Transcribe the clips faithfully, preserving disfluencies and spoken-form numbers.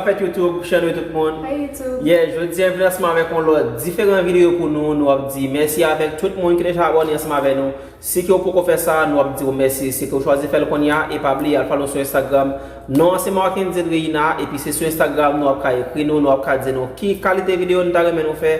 Fèt YouTube, channel tout moun. Hey YouTube. Yeah, jodi a vin ansanm avèk yon lòt diferan videyo pou nou. Nou ap di mèsi avèk tout moun ki deja abòne ansanm avèk nou. Si ke w poko fè sa, nou ap di w mèsi. Si ke w chwazi fè l kounye a, e pa bliye al follow sou Instagram. Non an se Marckendy Reina, epi se sou Instagram nou ap ka ekri nou, nou ap ka di nou ki kalite videyo nou ta renmen nou fè.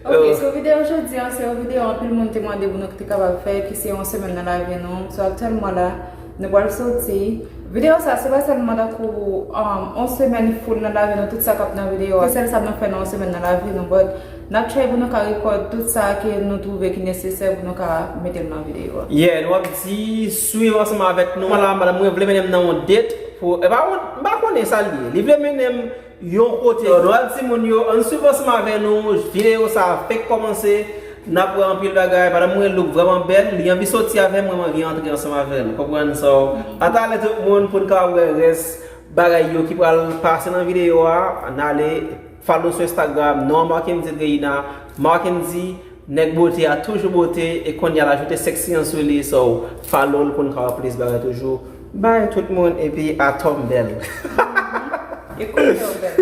Ok, so videyo jodi a, se yon videyo anpil moun te mande pou nou ki te kapab fè, ki se yon semèn nan lavi nou. So aktyèlman la, nou pral soti. Videyo sa, se pa sèlman tankou um, yon semèn full nan lavi nou, tout sa k ap nan videyo a. Se sèl sa n ap fè nan yon semèn nan lavi nou, but n ap try pou nou ka rekòd tout sa ke nou twouve ki nesesè pou nou ka mete l nan videyo a. Yeah, nou ap di swiv ansanm avèk nou. Mwen la, madanm mwen vle mennen m nan yon date pou, e pa yon, m pa konnen sa l ye. Li vle mennen m yon kote. Donald timoun yo, ann swiv ansanm avè nou. Videyo sa a fèk kòmanse. N ap wè anpil bagay. Madanm mwen look vrèman bèl. Li anvi soti avè m, mwen, m anvi antre ansanm avè l. Konprann sa? Atalè tout moun pou n ka wè rès bagay yo ki pral pase nan videyo a. N ale follow sou Instagram, non an Marckendy Reina, Marckendy Nèg bote a toujou bote, e kounye a l ajoute sexy an sou li, so follow l pou n ka wè plis bagay toujou. Bye tout moun, epi Atòm bèl. E kounye a w bèl.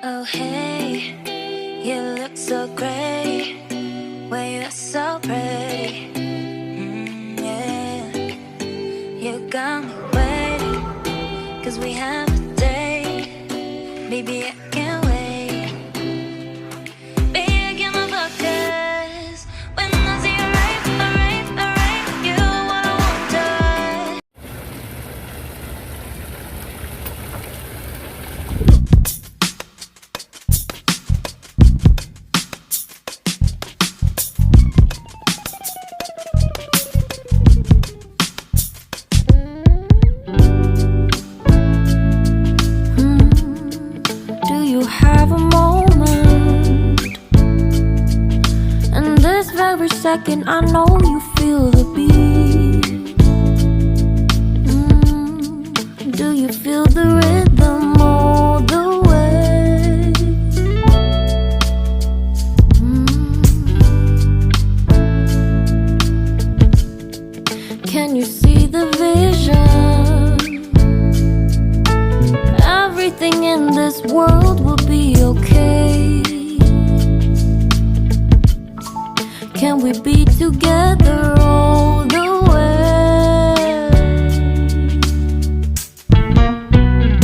Oh hey, you look so great. Well, you're so pretty. Mm, yeah. You got me waiting, 'cause we have a date. Baby, I can't wait. Baby, I can't focus. When I see you right, right, right, you wanna wonder. Mm, do you have a moment? In this very second, I know you feel the beat. Mm, do you feel the rhythm all the way? Mm. Can you see the vision? Everything in this world will be okay. Can we be together all the way?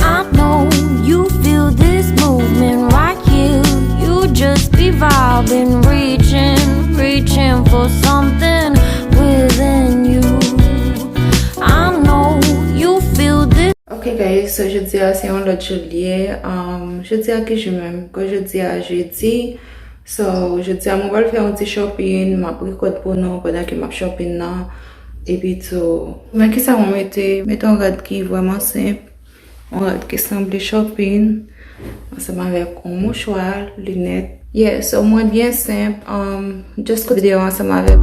I know you feel this movement right here. You just be vibing, reaching, reaching for something within you. I know you feel this. Ok guys, so jodi a se yon lòt jou l ye. Um, jodi a ki jou menm? Ke jodi a jedi. So, jodi a mwen pral fè yon ti shopping, m ap rekòd pou nou pandan ke m ap shopping nan. Epi tou, men kisa mwen mete? Mete yon rad ki vrèman senp, yon rad ki sanble shopping, ansanm avèk yon mouchwa, linèt. Yeah, so mwen byen senp, um, just koute videyo ansanm avèk.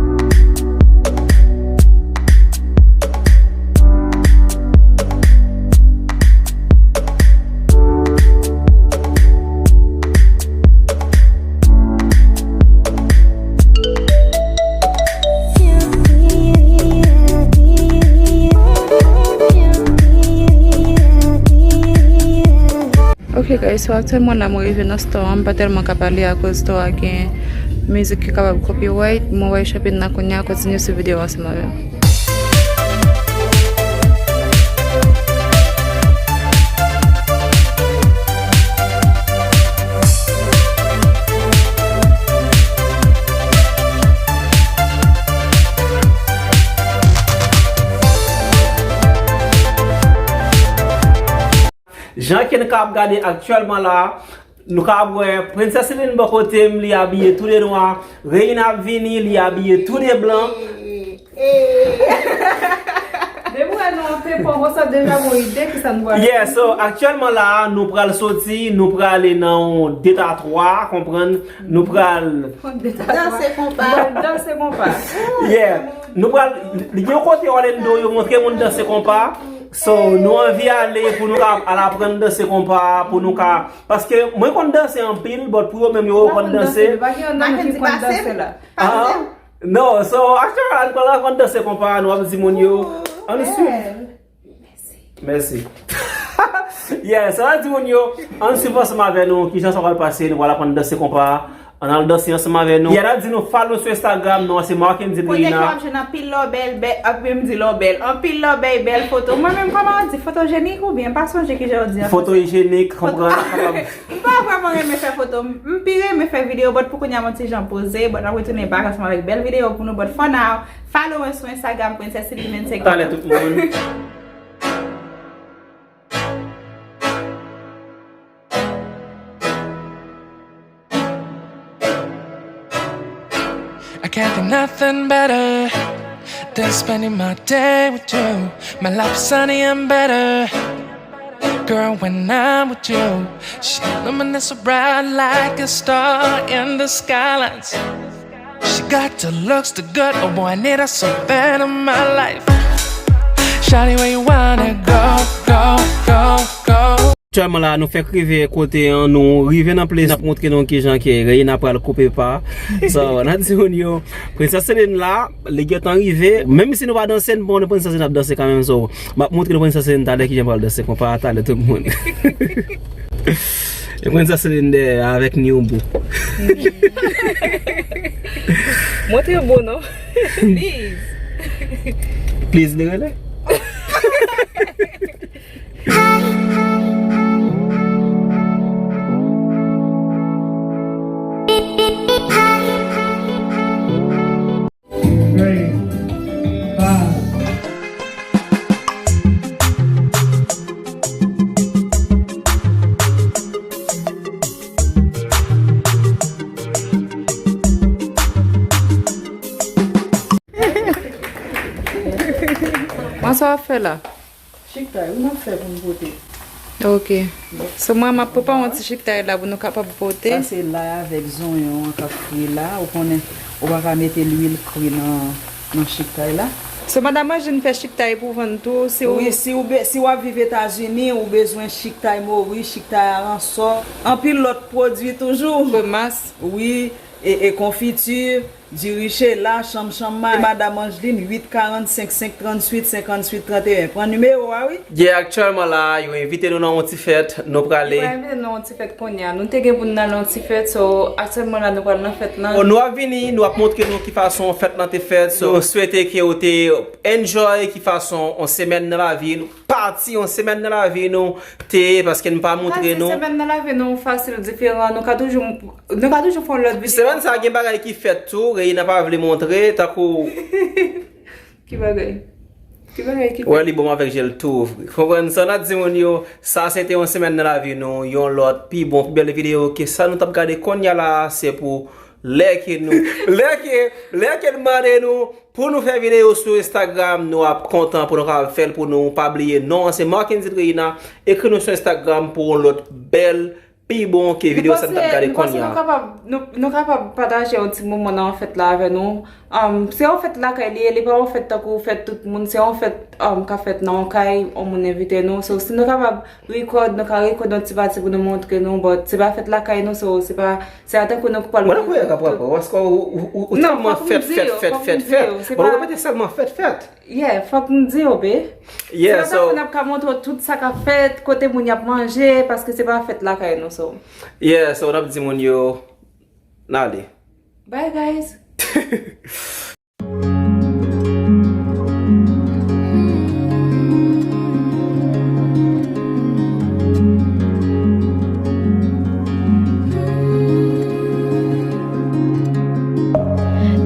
Ok guys, so aktyèlman la mwen rive nan store an, m pa tèlman ka pale akoz store a gen mizik ki kapab copyright. Mwen wè shopping nan kounye a, kontinye swiv videyo ansanm avè m. Jan ke n ka ap gade aktyèlman la, nou ka ap wè Princess Celine bò kote m, li abiye tou de nwa, Reina ap vini, li abiye tou de blan. Depi w wè nou antre pran konsa, deja gon ide kisa nou pral fè. Yeah, so aktyèlman la, nou pral soti, nou prale nan yon de ta twa, konprann, nou pral danse konpa. Nou pral danse konpa. Yeah, nou pral, li gen yon kote Orlando, yo montre moun danse konpa. So, nou anvi ale pou nou ka al aprann danse konpa, pou nou ka, paske mwen konn danse anpil, but pou yo menm yo konn danse. Pa gen yon nonm ki konn danse la. Ah, non, so, actually, nou pral aprann danse konpa, nou ap di moun yo, ann swiv. Mèsi. Yeah, sa va di moun yo, ann swiv ansanm avè nou, kijan sa pral pase, nou pral aprann danse konpa, ann al danse ansanm avè nou. Yeah, n ap di nou follow sou Instagram, non, se Marckendy Kote ke w Reina. Ap jwenn anpil lòbèl, bèl, ap menm di lòbèl, anpil lòbèy, bèl foto. Mwen menm, kòman w di, fotojenik oubyen, m pa sonje kijan w di an franse. Foto ijenik, konprann, kapab. M pa vrèman renmen fè foto, m pi renmen fè videyo, but pou kounye a, m yon ti jan poze, but n ap retounen back ansanm avèk bèl videyo pou nou, but for now, follow mwen sou Instagram, Princess Celine Mense. Talè tout moun. I can't think nothing better than spending my day with you. My life is sunny and better, girl, when I'm with you. She illuminates so bright like a star in the skylines. She got the looks, the good, oh boy, I need her so bad in my life. Shawty, where you wanna go, go, go, go? Aktyèlman la, nou fèk rive kote an, nou rive nan plas, n ap montre nou kijan ke Reina pral koupe pa. So, n ap di moun yo, Princess Celine la, li gentan rive. Menm si nou pa danse, nou pa konnen Princess Celine ap danse kanmenm. So, m ap montre nou Princess Celine talè kijan pral danse konpa talè tout moun. E Princess Celine dèyè avèk New Boo. Montre Boo non. Please. Please, li rele? Three, five. Mwen sa w ap fè la? Chiktay, wi, m ap fè pou m pote. Ok. So, mwen, m ap prepare yon ti chiktay la pou nou kapab pote. Sa se lay avèk zonyon an k ap fri la. Ou konnen, ou pa ka mete lwil kri nan, nan chiktay la. So, madan Angeline fè chiktay pou vann tou, si w... Wi, si w be-, si w ap viv Etazini, ou bezwen chiktay mori, chiktay aransò, anpil lòt pwodui toujou. Kremas. Wi, e, e konfiti. Diri chela, chanm chanm ma-, madan Angeline, uit karannsenk senk tranntuit senkantuit tranteyen. Pran nimewo a, wi. Yeah, aktyèlman la, yo envite nou nan yon ti fèt, nou prale. Yo pa envite nou nan yon ti fèt kounye a. Nou te gen pou n al nan yon ti fèt, so, aktyèlman la, nou pral nan fèt lan. Bon, nou ap vini, nou ap montre nou ki fason fèt lan te fèt. So, nou swete ke w te enjoy ki fason yon semèn nan lavi nou, pati yon semèn nan lavi nou te ye, paske nou pa montre nou. Pase semèn nan lavi nou fasil diferan. Nou ka toujou, nou ka toujou fè yon lòt videyo. Semèn sa a gen bagay ki fèt tou, Reina pa vle montre, tankou... Ki bagay? Ki bagay ki fèt? Wè, li bon avèk je l tou ouvri. Konprann sa n ap di moun yo, sa se te yon semèn nan lavi nou, yon lòt, pi bon, pi bèl videyo ke sa nou t ap gade kounye a la, se pou lè ke nou, lè ke, lè ke n mande nou, pou nou fè videyo sou Instagram, nou ap kontan pou nou kapab fè l pou nou. Pa bliye non an, se Marckendy Reina. Ekri nou sou Instagram pou yon lòt bèl, pi bon ke videyo sa n t ap gade kounye a. Nou kapab, nou, nou kapab pataje yon ti moman nan fèt la avè nou. Um, se yon fèt lakay li ye, li pa yon fèt tankou fèt tout moun, se yon fèt, um, k ap fèt nan yon kay, yon moun envite nou. So, si nou kapab record, nou ka record yon ti pati pou nou montre nou, but se pa fèt lakay nou, so, se pa Se atan konnen ou pral... Mwen kwè y ap rapò, paske ou, ou, ou, ou tèlman fèt, fèt, fèt, fèt, fèt. Bon, ou repete sèlman fèt, fèt. Yeah, fòk m di yo, be. Yeah, so, n ap ka montre w tout sa k ap fèt, kote moun y ap manje, paske se pa fèt lakay nou, so. Yeah, so, n ap di moun yo, n ale. Bye, guys.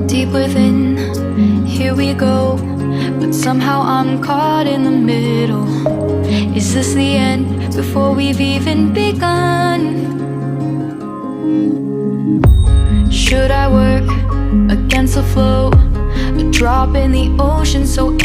Deep within, here we go. But somehow I'm caught in the middle. Is this the end before we've even begun? Should I work against the flow? A drop in the ocean, so